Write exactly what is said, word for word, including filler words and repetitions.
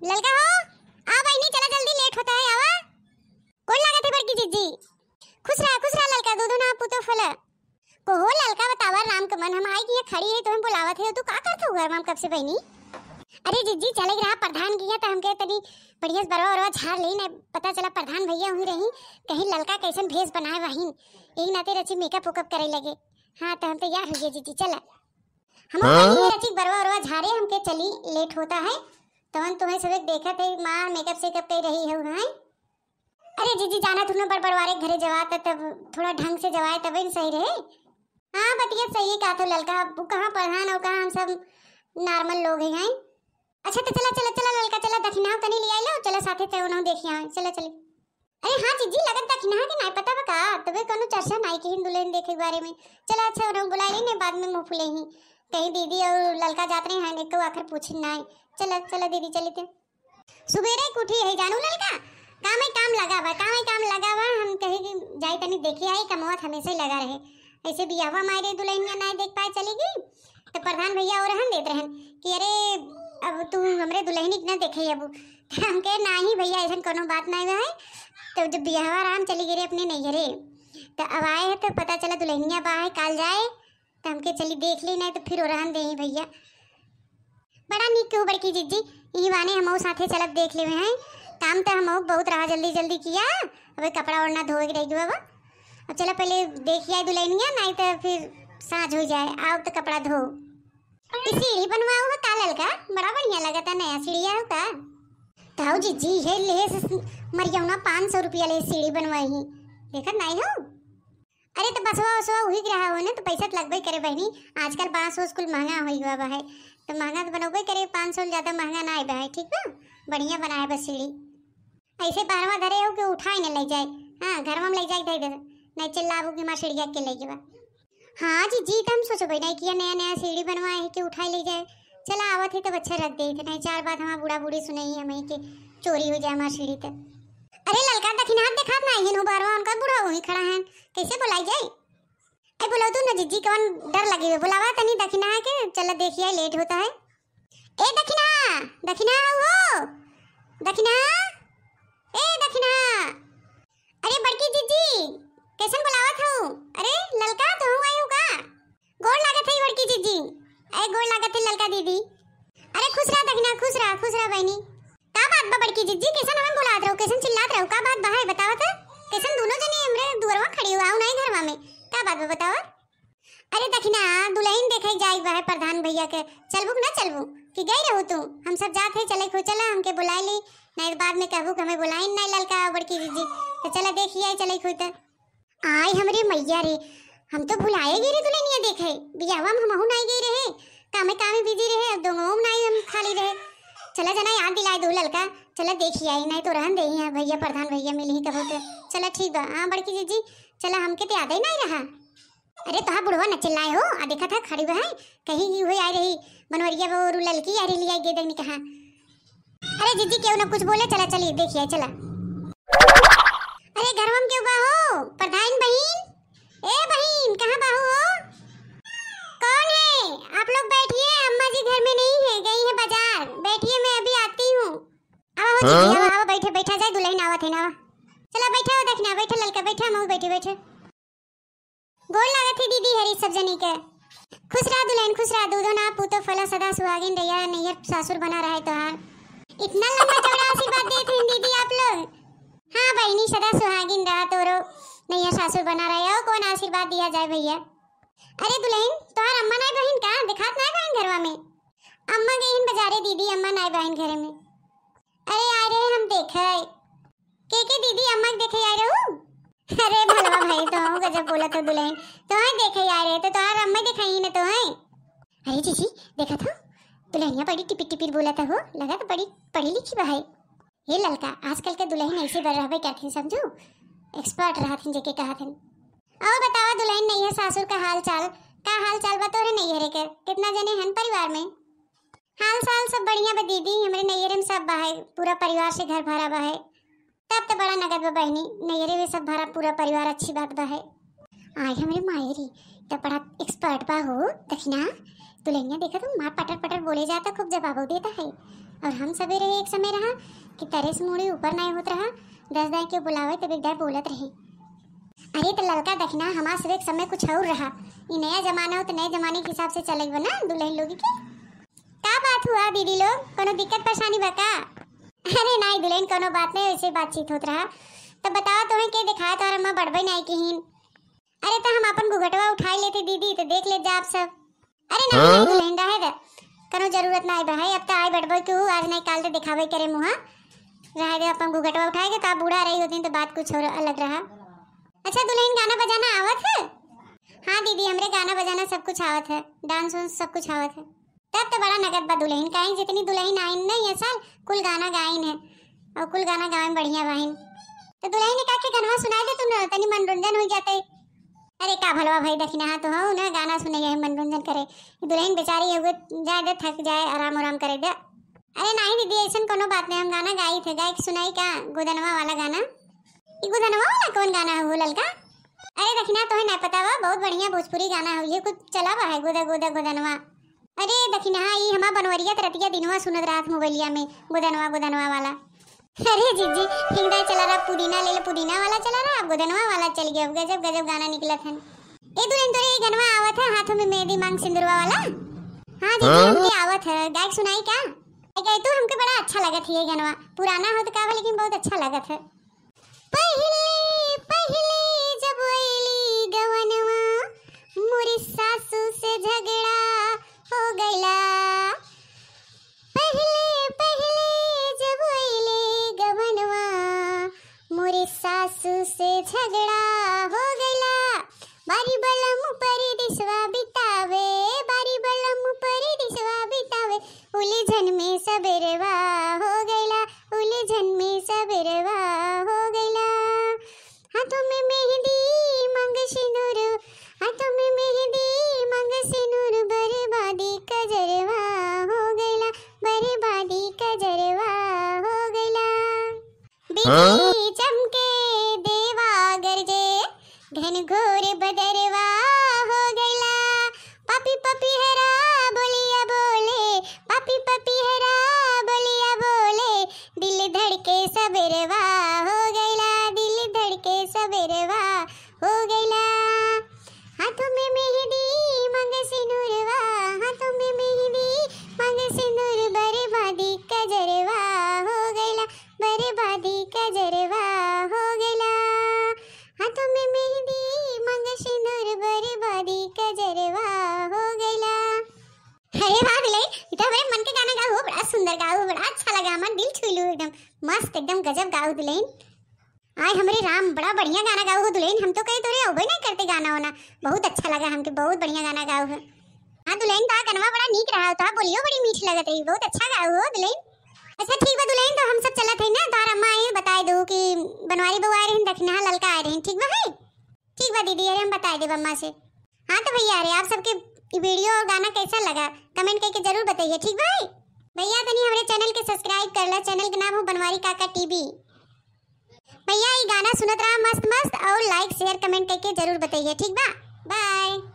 ललका हो, आ बहिनी, चला जल्दी, लेट होता है, आवा। गोड़ लागत है बड़की जिज्जी। खुश रहा, खुश रहा ललका, दूधो ना पूतो फल। को हो ललका, बतावा राम के मन, हम आई किया खड़ी है, तुम्हें बुलावत है, तू का करत हो घर में कब से बहिनी? अरे जिज्जी, चले रहा प्रधान किया तो हमके तनी बढ़िया से बरवा उरवा झाड़ ले ना, पता चला प्रधान भैया हुई रही, कहीं ललका कैसन भेष बनाए वहीन, यही नाते रची मेकअप वेकअप करे लगे। हाँ, तो हम तैयार हो गए जिज्जी, चला। हम हाँ? रची बरवा उरवा झाड़े, हमके चली, लेट होता है। तवन तुम्हें सब एक देखत है, माँ मेकअप सेकअप कई रही है, हैं? अरे जिज्जी, जाना तुमने बड़ बड़वारे घरे जवात है, तब थोड़ा ढंग से जवाए तबे न सही रहे। हाँ, बतिया सही कहा तो ललका, अब कहाँ प्रधान और कहाँ हम सब नॉर्मल लोग हैं, हैं? अच्छा तो चला, चला, चला ललका, चला दखिना तनी ले आई लो, चला साथे ते उन्हों देखिया, चला चली। अरे हाँ जिज्जी, लगत दखिना के नाई पता बा का, तबे कोनो चर्चा नाई की दुल्हन देखे के बारे में। चला अच्छा उन्हों बुला ली ने, बाद में मुँह फुले ही, कहीं दीदी और ललका जात रहे हैं, एक आखिर पूछी नाई। चला, चला दीदी, चली ते। सुबेरे के उठी है जानू ललका, काम ही काम लगा बा, काम ही काम लगा बा। हम कहे कि जाई तनी देखी आई, कमवा त हमेशा ही लगा रहे। ऐसे बियाहवा मारे दुल्हनिया नाई देख पाए चली गई, तो प्रधान भैया और रहन देत रहन कि अरे अब तू हमरे दुल्हनी के ना देखे अबू। तो हम कहे नाही भैया, ऐसन कोनो बात नाई बा है। तो जब बियाहवा राम चली गई रे अपने नैहरे, तो अब आए है तो पता चला दुल्हनिया बा है, काल जाए तो हमके चली देख ली, नाई तो फिर ओरहन देही भैया। बड़ा नीक केहू बड़की जिज्जी, इही बाने हमहू साथे चलब देख लेवे हैं। काम तो हमहू बहुत रहा, जल्दी जल्दी किया, अबे कपड़ा ओढ़ना धोए के रह गया बा। अब चला पहले देखिया दुल्हनिया, नाई तो फिर साँझ हो जाए, आओ तो कपड़ा धो। ई सीढ़ी बनवाओ हो का ललका, बड़ा बढ़िया लगता नया सीढ़िया हो का। ताऊ जिज्जी, ये ले से मरियौना पाँच सौ रुपया ले सीढ़ी बनवाई ही, देखत नाई हो? अरे तो बसवा उसवा उही के रहा हो ने, तो पैसा तो लगबे करे बहिनी। आजकल बांस ओस कुल महंगा होई गवा बा है, तो महंगा तो बनबे करे, पाँच सौ ज्यादा महंगा ना आए बा है, ठीक बा? बढ़िया बनाए बस सीढ़ी। ऐसे बहरवा धरे हो कि उठाए न ले जाए, हाँ घरवा में ले जाए धर दे, नहीं चिल्लाबू कि माँ सीढ़िया के ले गवा। हाँ जिज्जी, तो हम सोचबे नहीं किया नया नया सीढ़ी बनवाए है कि उठाए ले जाए। चला आवत है तब अच्छा रख दे, नहीं चार बात हमार बूढ़ा बूढ़ी सुने ही हमें कि चोरी हो जाए हमार सीढ़ी तक। अरे ललका दखिना हाथ देखात ना है, बहरवा उनका बूढ़ा वही खड़ा है, कैसे बुलाई जाए? ए, बुलाओ तू ना जिज्जी, कवन डर लगी हुई, बुलावा तनी दखिना के, चला देखिया, लेट होता है। ए दखिना, दखिना हो, दखिना, ए दखिना। अरे बड़की जिज्जी, कैसन बुलावत हो? अरे ललका, तू आई हो का? गोड़ लागत है बड़की जिज्जी। ए, गोड़ लागत है ललका दीदी। अरे खुश रहा दखिना, खुश रहा, खुश रहा बहिनी। का बात बा बड़की जिज्जी, कैसन हमें बुलात रहो, कैसन चिल्लात रहो, का बात बा है बतावत है? कैसन दोनों जनी हमरे दुआरवा खड़ी हुआ हो नहीं घरवा में, का बात बा बतावा? अरे दखिना, दुल्हन देखे जाए बा है प्रधान भैया के, चलबू कि ना चलबू? कि गई रहू तू? हम सब जात है, चले खो चला, हमके बुलाए ली, नहीं तो बाद में कहबू कि हमें बुलाइन नहीं ललका बड़की जिज्जी, तो चला देखिए चले खो तो। आय हमरे मैया रे, हम तो भुलाए गए रे दुल्हनिया देखे, बियाहवा में हमहू नाई गए रहे, कामे कामे बिजी रहे, अब दोनों नाई हम खाली रहे। चला जना याद दिलाए दो ललका, चला देखी आई, नहीं तो रहन दे यहाँ भैया प्रधान भैया मिली ही कहो तो। चला ठीक बा, हाँ बड़की जिज्जी, चला हमके तो याद ही नहीं रहा। अरे तोहा बुढ़वा न चिल्लाए हो, आ देखा था खड़ी बा है, कहीं की हुई आ रही बनवरिया वो रू ललकी आ रही लिया गे देखनी कहाँ। अरे जिज्जी, केहू ना कुछ बोले, चला चली, देखिए, चला। अरे, घरवा में केहू बा हो? प्रधान बहिन, ए बहिन, कहाँ बा हो? कौन है? आप लोग बैठिए, अम्मा जी घर में नहीं है, गई है बाजार। बैठिए, मैं अभी आती हूँ। आवा हो जिज्जी, हाँ? आवा, आवा, बैठे, बैठा जाए, दुल्हन आवत है ना, आवा। चला, बैठा हो, देखना, बैठा ललका, बैठा, मऊ बैठे, बैठे। गोड़ लागत है दीदी हरी सब जनी के। खुश रहा दुल्हन, खुश रहा, दूधो ना पूतो फला, सदा सुहागिन रहिया, नैहर सासुर बना रहे तोहार। इतना लंबा चौड़ा आशीर्वाद देत हैं दीदी आप लोग। हाँ बहिनी, सदा सुहागिन रहा तोरो, नैहर सासुर बना रहे। और कौन आशीर्वाद दिया जाए भैया? अरे दुल्हन, तोहार अम्मा नाई बहिन का? दिखात नाई बहिन घरवा में? अम्मा गई हन बाजारे दीदी, अम्मा नाई बहिन घरे में। अरे आए रहे हम देखे। के के दीदी, अम्मा के देखे आए रहू? अरे भलवा भाई, तो हम गजब बोलत हो दुल्हन। तो हाँ देखे आए रहे, तो तोहार अम्मा दिखाई न तो है। अरे जीजी, देखा था? दुल्हनिया बड़ी टिपिर टिपिर बोलत हो, लगा तो बड़ी पढ़ी लिखी बा है। हे ललका, आजकल के दुल्हन ऐसे बर रहबे करथिन, समझू? एक्सपर्ट रहथिन जेके कहथिन। और बतावा दुल्हन, नैहर सासुर का हाल चाल, का हाल चाल बा तोरे नैहरे के? कितना जने हन परिवार में? हाल चाल सब बढ़िया बा दीदी, हमरे नैहरे में सब बा है, पूरा परिवार से घर भरा बा है। तब तो बड़ा नगद बा बहिनी, नैहरे में सब भरा, पूरा परिवार, अच्छी बात बा है। आय हमरे मायरी, तो बड़ा एक्सपर्ट बा हो दखिना। दुल्हनिया देखा तो मार पटर पटर बोले जाता, खूब जवाब देता है। और हम सबेरे एक समय रहा कि तरे से मूड़ी ऊपर नाहीं होत रहा, दस दाई के बुलावे तब एक दाई बोलत रही। अरे त ललका दखिना, हमार सबेरे एक समय कुछ और रहा, ई नया जमाना हो त नए जमाने के हिसाब से चले बा ना दुलहिन लोग के। का बात हुआ दीदी लोग, कोनो दिक्कत परेशानी बा का? अरे नाहीं दुलहिन, कोनो बात नाहीं, वैसे बातचीत होत रहा। तब बतावा तोहे के देखाए, तोहर अम्मा बढ़बे नाहीं किहिन। अरे त हम आपन घुघटवा उठाई लेते दीदी, त देख लेत जा आप सब। अरे नाहीं, नाहीं दुलहिन, रहे दे, कोनो जरूरत नाहीं बा है। अब त आए बढ़बे के हु, आज नाहीं काल त देखाबे करे मुँहा। रहे दे, आपन घुघटवा उठाए के, त आप बूढ़ा रही होती त बात कुछ और अलग रहा। अच्छा दुलहिन, गाना बजाना आवत है? हाँ दीदी, हमरे गाना बजाना सब कुछ आवत है, डांस वांस सब कुछ आवत है। तब त बड़ा नगद बा दुलहिन, काहे जितनी दुलहिन आइन न ये साल, कुल गाना गाइन है और कुल गाना गावे में बढ़िया बाहिन। त दुलहिन, एकाध गनवा सुनाई दे तू न, तनी मनोरंजन होइ जाते। अरे का भलवा भाई दखिना, हाँ तो हौ ना, गाना सुने यही मनोरंजन करे। दुलहिन बेचारी हुए जाए दे, थक जाए, आराम आराम करे दे। अरे नाहीं दीदी, ऐसन कोनो बात नाहीं, हम गाना गाई थे, गाय के सुनाई का, गोदनवा वाला गाना। ई गोदनवा वाला कौन गाना हो ललका? अरे दखिना, तोहे नाहीं पता बा, बहुत बढ़िया भोजपुरी गाना हो, ये कुछ चला बा है, गोदा गोदा गोदनवा। अरे दखिना, हाँ, ई हमार बनवरिया त रतिया दिनवा सुनत रहत मोबाइलिया में, गोदनवा गोदनवा वाला। अरे जीजी, हिंगदा चला रहा, पुदीना ले ले, पुदीना वाला चला रहा, अब गोदनवा वाला चल गया, गजब गजब गाना निकलत हन। ए दुलहिन, तोरे ई गनवा आवत है, हाथों में मेहंदी मांग सिंदुरवा वाला? हाँ जीजी, हाँ? हमके आवत है, गाय के सुनाई का? गाय तू, हमके बड़ा अच्छा लगत है ये गनवा, पुराना हो त का बा, लेकिन बहुत अच्छा लगत है। पहिले पहिले जब अइली गवनवा, मोरी सासू से झगड़ा हो गइला। पहिले पहिले जब अइली गवनवा, मोरी सासू से झगड़ा हो गइला। बारी बलम परदेसवा बितावे, बारी बलम परदेसवा बितावे, उलझन में सबेरवा हो गइला, उलझन में सबेरवा हो गइला। हाथों में मेहंदी मांग सिंदूर, हाथों में मेहंदी मांग सिंदूर, बर्बादी कजरवा हो गइला, बर्बादी कजरवा हो गइला। बिजली चमके देवा गरजे, घनघोर बदरवा हो गइला। पापी पपीहरा बोलिया बोले, पापी पपीहरा बोलिया बोले, दिल धड़के सबेरवा हो गइला, दिल धड़के सबेरवा हो गइला। हाथों में मेहंदी मांग सिंदूरवा, हाथों में मेहंदी मांग सिंदूर, बर्बादी कजरवा हो गइला, बर्बादी कजरवा हो गइला। हाथों में मेहंदी मांग सिंदूर, बर्बादी कजरवा हो गइला। अरे वाह दुलहिन, ई तो हमरे मन के गाना गाऊ हो, बड़ा सुंदर गाऊ हो, बड़ा अच्छा लगा, हमार दिल छू लू एकदम, मस्त एकदम गजब गाऊ दुलहिन। आय हमरे राम, बड़ा बढ़िया गाना गाऊ हो दुलहिन, हम तो कहे तोरे अउबे नहीं करते गाना वाना, बहुत अच्छा लगा हमके, बहुत बढ़िया गाना गाऊ हो। हाँ दुलहिन, तोहार गनवा बड़ा नीक रहा, तोहार बोलियो बड़ी मीठ लगत रही, बहुत अच्छा गाऊ हो दुलहिन। अच्छा ठीक बा दुलहिन, तो हम सब चलत हई ना, तोहार अम्मा आई बताए दो कि बनवारी बउआ आए रहिन, दखिनहा ललका आए रहिन, ठीक बा है? ठीक बा दीदी, अरे हम बताए देब अम्मा से। हाँ तो भैया, अरे आप सबके ई video और गाना कैसा लगा, comment करके जरूर बताइए, ठीक बा है? भैया तनी हमरे channel के subscribe कर ला, channel के नाम हो बनवारी काका TV। भैया ई गाना सुनत रहा मस्त मस्त, और like share comment करके जरूर बताइए, ठीक बा? Bye।